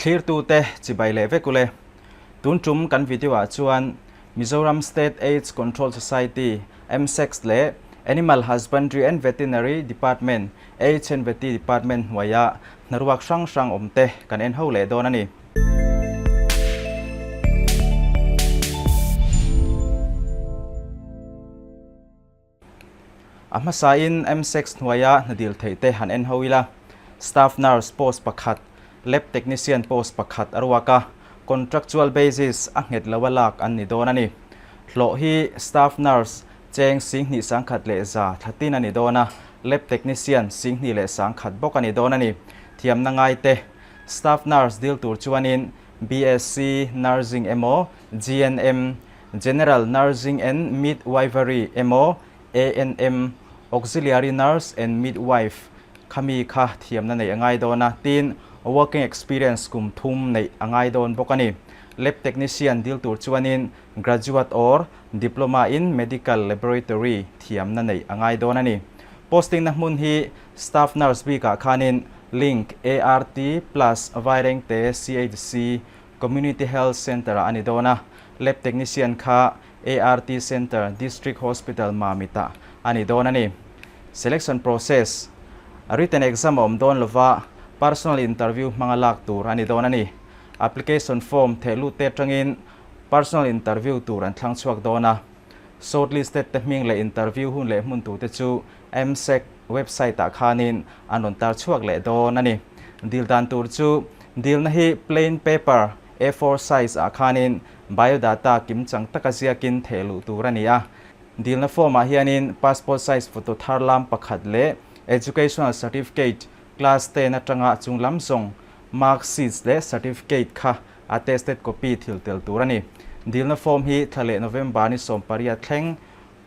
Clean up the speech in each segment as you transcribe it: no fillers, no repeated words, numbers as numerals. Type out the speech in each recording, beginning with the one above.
Thlirtute chibai leh vek ule. Tun tum kan video ah chuan Mizoram State Aids Control Society, MSACS, leh Animal Husbandry and Veterinary Department, HNVT Department, hnuaia hnaruak hrang hrang awm te kan en ho leh dawn a ni. A hmasain MSEC hnuaia hnadil theih te han en ho ila, Staff Nurse post pakhat, Lab Technician post pakhat a ruak a, contractual basis a nghet lo a lak an ni dawn a ni. Hlawh hi Staff Nurse cheng 10,000 sangkhat leh za thla tin a ni dawn a, Lab Technician 10,000 leh sangkhat bawk a ni dawn a ni. Thiamna ngai te, Staff Nurse dil tur chuanin BSc Nursing emaw GNM, General Nursing and Midwifery, emaw ANM, Auxiliary Nurse and Midwife, kha mi kha thiamna neih a ngai dawn a, tin working experience kum thum neih a ngai dawn bawk a ni. Lab Technician dil tur chuanin Graduate or Diploma in Medical Laboratory thiamna neih a ngai dawn a ni. Posting na hmun hi Staff Nurse bikah khanin Link ART plus Vairengte CHC Community Health Centre ah a ni dawn a, Lab Technician kha ART Centre, District Hospital Mamit-ah a ni dawn a ni. Selection Process, Written exam a awm dawn lova, personal interview hmanga lak tur a ni dawn a ni. Application form thehlut te atangin personal interview tur an thlang chhuak dawn a. Shortlisted te hming leh interview hun leh hmun tur te chu MSEC website ah khanin an rawn tar chhuak leh dawn a ni. Dil dan tur chu dilna hi plain paper, A4 size, ah khanin biodata kimchang taka ziakin theh luh tur a ni a. Dilna form ah hianin passport size photo thar lam pakhat leh educational certificate class ten atanga chung lam zawng mark sheets leh certificate kha attested copy thil tel tur a ni. Dilna form hi thla leh November ni 18 thleng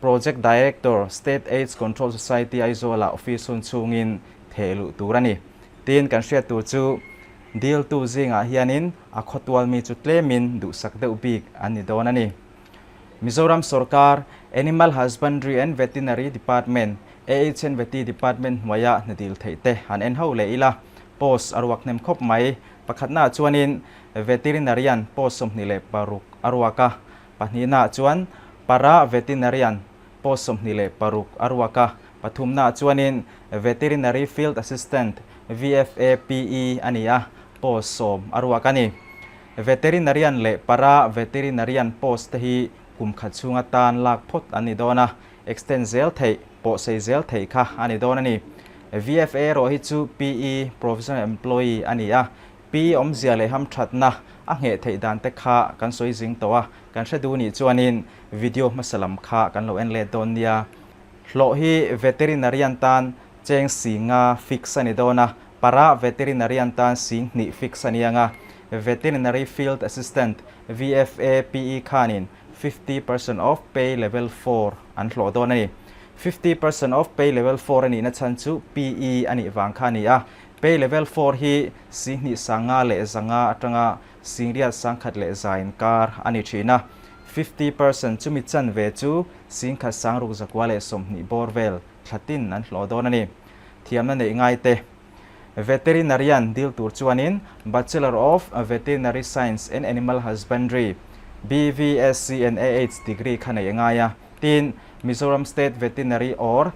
Project Director, State Aids Control Society Aizawlah office hun chhungin theh luh tur a ni. Tin, kan hriat tur chu diltu zingah hianin a khawtual mi chu tlemin duhsak deuh bik an ni dawn a ni. Mizoram sorkar Animal Husbandry and Veterinary Department, AHNVT Department, hnuaia hna dil theih te han en ho leh ila, post a ruak hnem khawp mai. Pakhatnaah chuanin Veterinarian post 26 a ruak a, Pahnihnaah chuan Para Veterinarian post 26 a ruak a, pathumnaah chuanin Veterinary Field Assistant, VFA, PE a ni a, post 10 a ruak a ni. Veterinarian leh Para Veterinarian post te hi kum khat chhunga tan lak phawt an ni dawn a, extend zel theih, pawhsei zel theih kha a ni dawn a ni. VFA erawh hi chu PE, Provisional Employee, a ni a, Pi awmzia leh hamthatna a ngheh theih dan te kha kan sawi zing tawh a, kan hre duh nih chuanin video hmasa lam kha kan lo en let dawn nia. Hlawh hi veterinarian tan cheng 50 fix a ni dawn a, para veterinarian tan 20 fix a ni ang a, Veterinary Field Assistant, VFA, PE khanin 50 percent of pay level four an hlawh dawn a ni. 50 percent of pay level four a nihna chhan chu PE a nih vang kha a ni a, Pay level four hi 25 leh 500 atanga 800 1,100 inkar a ni thin a, 50 percent chumi chanve chu 1,000 600 leh 20 bawr vel thla tin an hlawh dawn a ni. Thiamna neih ngai te. Veterinarian dil tur chuanin Bachelor of Veterinary Science and Animal Husbandry, BVSc and AH degree kha neih a ngai a, tin Mizoram State Veterinary or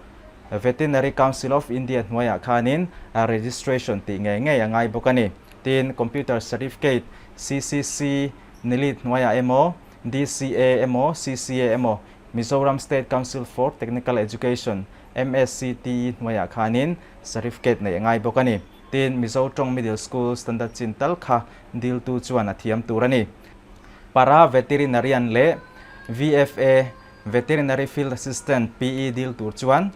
Veterinary Council of India hnuaiah khanin registration tih ngei ngei a ngai bawk a ni. Tin, Computer Certificate, CCC, NILIT hnuaiah emaw, DCA emaw, CCA emaw, Mizoram State Council for Technical Education, MSCTE, hnuaiah khanin certificate neih a ngai bawk a ni. Tin, Mizo Tawng Middle School Standard chin tal kha diltu chuan a thiam tur a ni. Para Veterinarian leh VFA, Veterinary Field Assistant, PE, dil tur chuan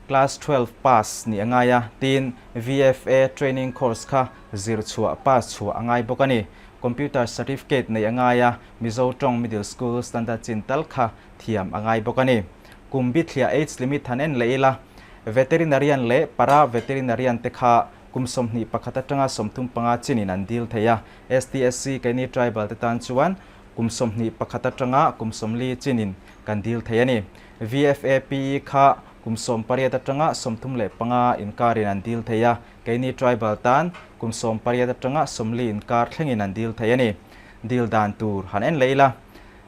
Class 12 pass nih a ngai a, tin VFA training course kha zir chhuah, pass chhuah a ngai bawk a ni. Computer certificate neih a ngai a, Mizo Tawng Middle School Standard chin tal kha thiam a ngai bawk a ni. Kum bithliah age limit han en leh ila, Veterinarian leh Para Veterinarian te kha kum 21 atanga 35 chinin an dil thei a, STSC keini tribal te tan chuan Kum 21 atanga kum 40 chinin kan dil thei a ni. VFAPE kha Kum 18 atanga 35 inkarin an dil thei a, keini tribal tan kum 18 atanga 40 inkar thlengin an dil thei a ni. Dil dan tur han en leh ila.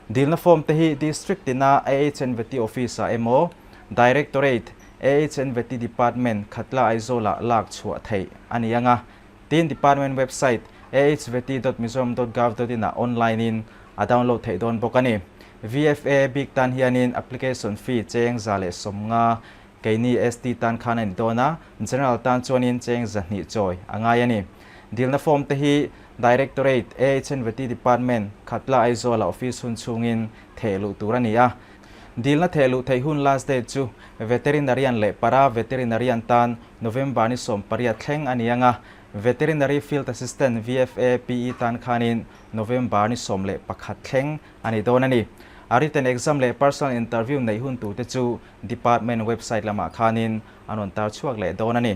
Dilna form te hi District tina AHNVT Office ah emaw Directorate, AHNVT Department, Khatla Aizawl ah lak chhuah theih a ni ang a. Tin, Department website ahvt dot mizoram dot gov dot in ah online in a download theih dawn bawk a ni. VFA bik tan hianin application fee cheng 150 keini ST tan khan a ni dawn a, General tan chuanin cheng 200 chawi a ngai a ni. Dilna form te hi Directorate, AHNVT Department, Khatla Aizawl-a office hun chhungin theh luh tur a ni a. Dilna theh luh theih hun last date chu Veterinarian leh Para Veterinarian tan November ni 18 thleng a ni ang a, Veterinary Field Assistant, VFA, PE tan khanin November ni 11 thleng a ni dawn a ni. A written exam leh personal interview neih hun turte chu Department website lamah khanin an rawn tar chhuak leh dawn a ni.